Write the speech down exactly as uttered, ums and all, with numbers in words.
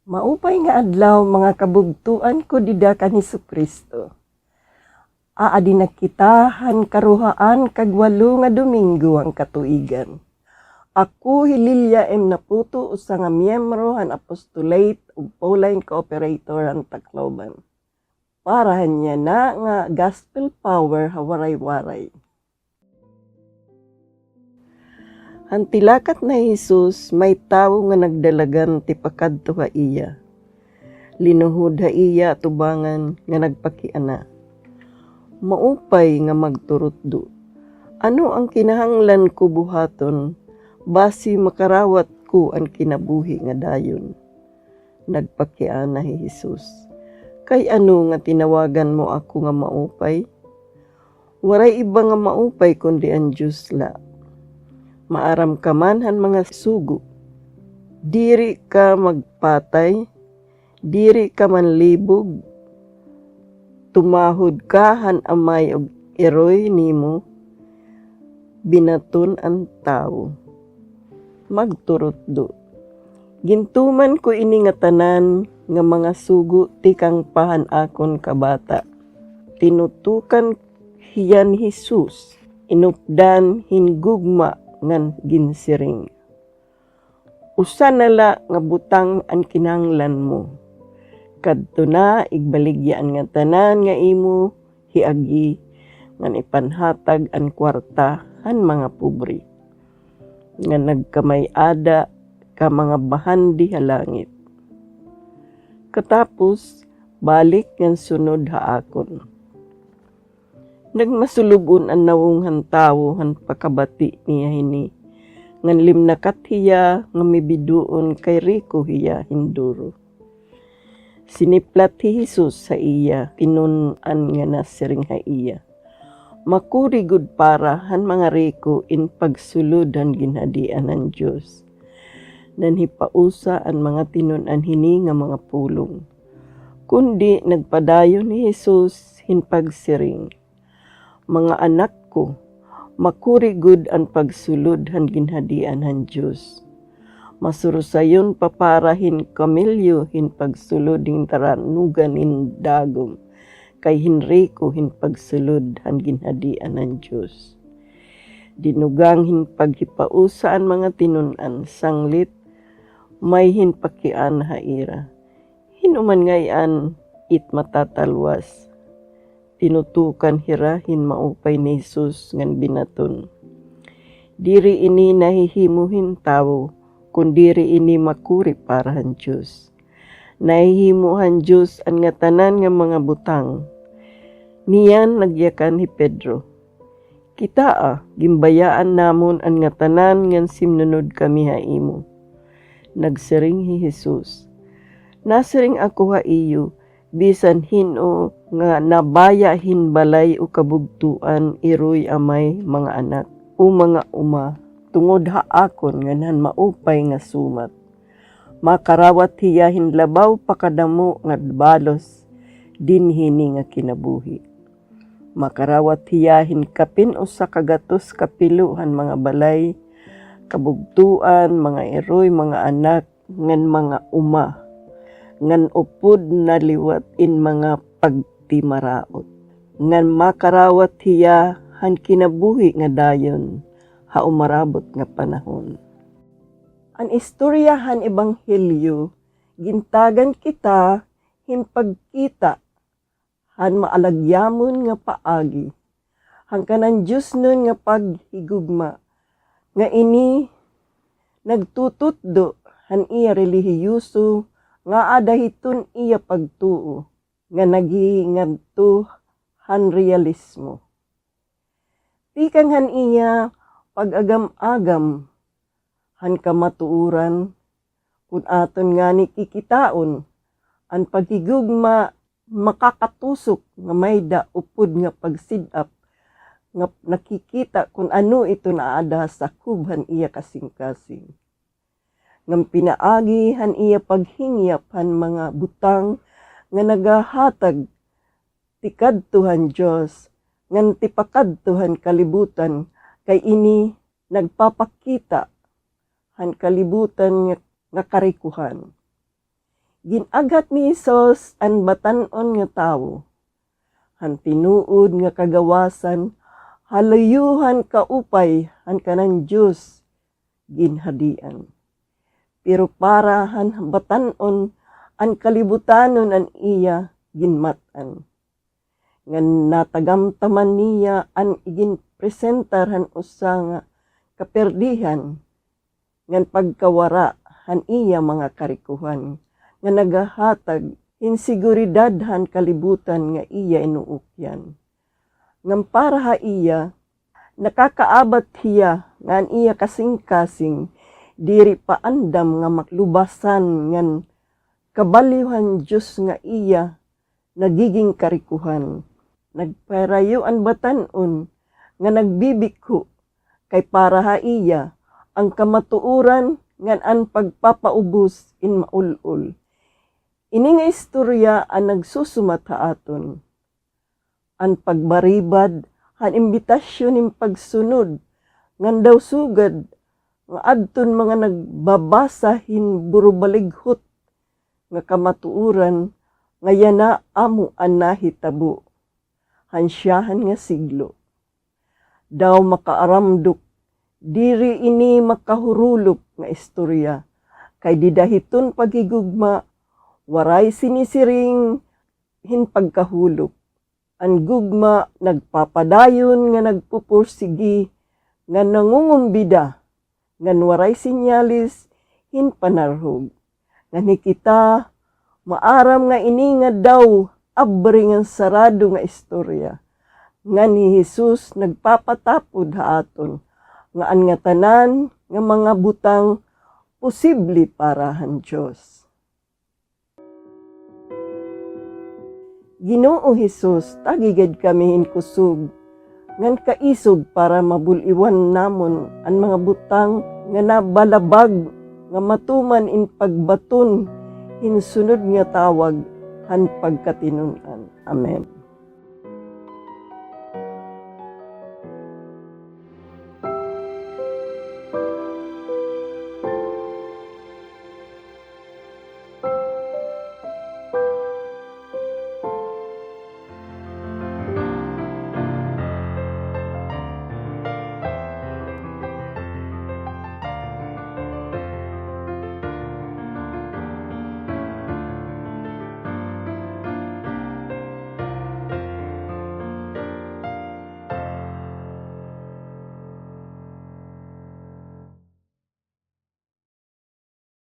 Maupay nga adlaw, mga kabugtoan ko dida kan Jesu-Cristo. Aadi na kita han karuhaan kag walo nga Domingo han katuigan. Ako hi Lilia M. Naputo, usa nga miyembro han Apostolate ug Pauline Cooperator han Tacloban. Para han yana nga Gospel Power ha Waray-Waray. Han tilakat na hi Jesus, may tawo nga nagdalagan tipakadto ha iya. Linuhod ha iya atubangan nga nagpakiana, "Maupay nga magturutdo, ano an kinahanglan ko buhaton basi makarawat ko an kinabuhi nga dayon?" Nagpakiana hi Jesus, "Kay ano nga tinawagan mo ako nga maupay? Waray iba nga maupay kundi an Dios la. Maaram ka man han mga sugo: diri ka magpatay, diri ka manlibog, tumahod ka han amay ug iroy nimo binaton an tawo. Magturutdo." Gintuman ko ini ngatanan nga mga sugo tikang pa han akon kabata. Tinutukan hiya ni Jesus, inupdan hin gugma ngan ginsiring, "Usa na la nga butang an kinahanglan mo. Kadto na, igbaligya an ngatanan nga imo hiagi, ngan ipanhatag an kuwarta han mga pobre, ngan nagkamay-ada ka mga bahandi ha langit. Katapos, balik ngan sunod ha akon." Nagmasulub-on an nawong han tawo han pakabati niya hini, ngan limnakat hiya nga mibiduon kay riko hiya hin duro. Siniplat hi Jesus ha iya tinun-an nga nasiring ha iya, "Makuri gud para han mga riko in pagsulod han Ginhadian han Dios." Nanhipausa an mga tinun-an hini nga mga pulong. Kundi nagpadayon hi Jesus hin pagsiring, "Mga anak ko, makuri gud an pagsulod han Ginhadian han Dios. Masurusayon pa para hin kamelyo hin pagsulod hin taranugan hin dagom, kay hin riko hin pagsulod han Ginhadian han Dios." Dinugang hin paghipausa an mga tinun-an, sanglit may hin pakiana ha ira, "Hin-o man ngay-an it matatalwas?" Tinutukan hira hin maupay ni Jesus ngan binaton, "Diri ini nahihimo hin tawo, kun diri ini makuri para han Dios. Nahihimo han Dios an ngatanan nga mga butang." Niyan nagyakan hi Pedro, "Kitaa, ginbayaan namon an ngatanan ngan simnunod kami ha imo." Nagsiring hi Jesus, "Nasiring ako ha iyo, bisan hin-o nga nabaya hin balay o kabugtoan, iroy amay, mga anak, o mga uma, tungod ha akon ngan han maupay nga sumat, makarawat hiya hin labaw pa kadamo nga balos dinhi hini nga kinabuhi. Makarawat hiya hin kapin usa ka gatos ka pilo han mga balay, kabugtoan, mga iroy, mga anak, ngan mga uma, ngan upod na liwat in mga pagtimaraot, ngan makarawat hiya han kinabuhi nga dayon ha umarabot nga panahon." An istorya han Ebanghelyo, gintagan kita hin pagkita han maalagyamon nga paagi han kanan diosnon nga paghigugma, nga ini nagtututdo han iya relihiyoso nga ada hiton iya pagtuo, nga naghingadto han realismo. Tikang han iya pag-agam-agam han kamatuoran, kun aton ngani kikitaon, an paghigugma makakatusok nga mayda upod nga pagsid-ap nga nakikita kun ano iton aada ha sakob han iya kasingkasing. Ngan pinaagi han iya paghingyap han mga butang nga nagahatag tikadto han Dios, ngan tipakadto han kalibutan, kay ini nagpapakita han kalibutan nga, nga karikohan. Gin-aghat ni Jesus an batan-on nga tawo han tinuod nga kagawasan, ha luyo han kaupay han kanan Dios ginhadian. Pero para han batan-on, an kalibutanon an iya ginmat-an. Ngan natagamtaman niya an iginpresentar han usa nga kaperdihan ngan pagkawara han iya mga karikohan, nga nagahatag hin seguridad han kalibutan nga iya inuukyan. Ngan para ha iya, nakakaabat hiya nga an iya kasingkasing diri pa andam nga maklubasan ngan kabalyo han Dios nga iya nagigin karikohan. Nagparayo an batan-on nga nagbibikho, kay para ha iya, an kamatuoran ngan an pagpapaubos in maul-ol. Ini nga istorya an nagsusumat ha aton. An pagbaribad han imbitasyon hin pagsunod, ngan daw sugad nga adton mga nagbabasa hin burubalighot nga kamatuoran nga yana amo an nahitabo han siyahan nga siglo. Daw makaaramdok, diri ini makahurulop nga istorya, kay dida hiton paghigugma, waray sinisiring hin pagkahulop. An gugma nagpapadayon nga nagpupursigi, nga nangungumbida, ngan waray senyales hin panarhog. Ngan hikita, maaram nga ini nga daw abri ngan sarado nga istorya. Ngan hi Jesus nagpapatapod ha aton, nga an ngatanan nga mga butang posible para han Dios. Ginoo Jesus, tagi gad kami hin kusog ngan kaisog para mabul-iwan namon an mga butang nga nabalabag nga matuman in pagbaton hin sunod nga tawag han pagkatinun-an. Amen.